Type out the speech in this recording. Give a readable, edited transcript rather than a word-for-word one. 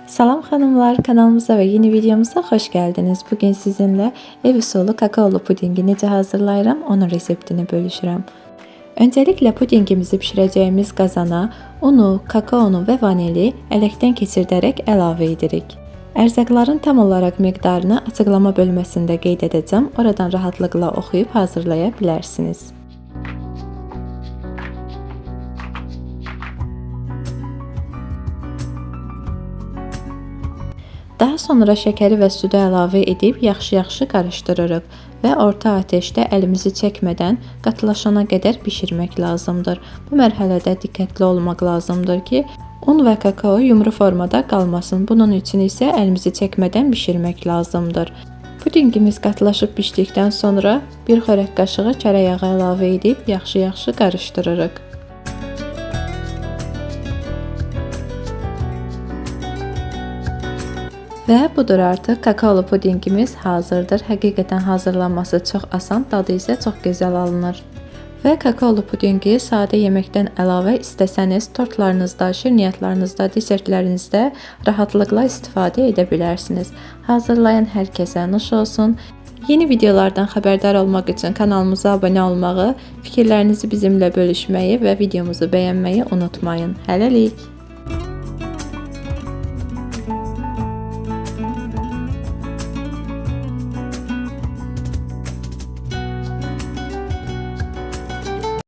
Salam hanımlar, kanalımıza ve yeni videomuza hoş geldiniz. Bugün sizinle ev usulü kakaolu pudingi necə hazırlayıram, onun reseptini bölüşürəm. Öncelikle pudingimizi pişireceğimiz qazana unu, kakaonu ve vanili ələkdən keçirdərək əlavə edirik. Ərzaqların tam olaraq miqdarını açıqlama bölməsində qeyd edəcəm. Oradan rahatlıqla oxuyub hazırlaya bilərsiniz. Daha sonra şəkəri və südü əlavə edib yaxşı-yaxşı qarışdırırıq və orta atəşdə əlimizi çəkmədən qatılaşana qədər bişirmək lazımdır. Bu mərhələdə diqqətli olmaq lazımdır ki, un və kakao yumru formada qalmasın. Bunun üçün isə əlimizi çəkmədən bişirmək lazımdır. Pudingimiz qatılaşıb bişdikdən sonra bir xörək qaşığı kərə yağı əlavə edib yaxşı-yaxşı qarışdırırıq. Və budur artıq kakaolu pudingimiz hazırdır. Həqiqətən hazırlanması çox asan, dadı isə çox gözəl alınır. Və kakaolu pudingi sadə yeməkdən əlavə istəsəniz tortlarınızda, şirniyyatlarınızda, desertlərinizdə rahatlıqla istifadə edə bilərsiniz. Hazırlayan hər kəsə nuş olsun. Yeni videolardan xəbərdar olmaq üçün kanalımıza abunə olmağı, fikirlərinizi bizimlə bölüşməyi və videomuzu bəyənməyi unutmayın. Hələlik.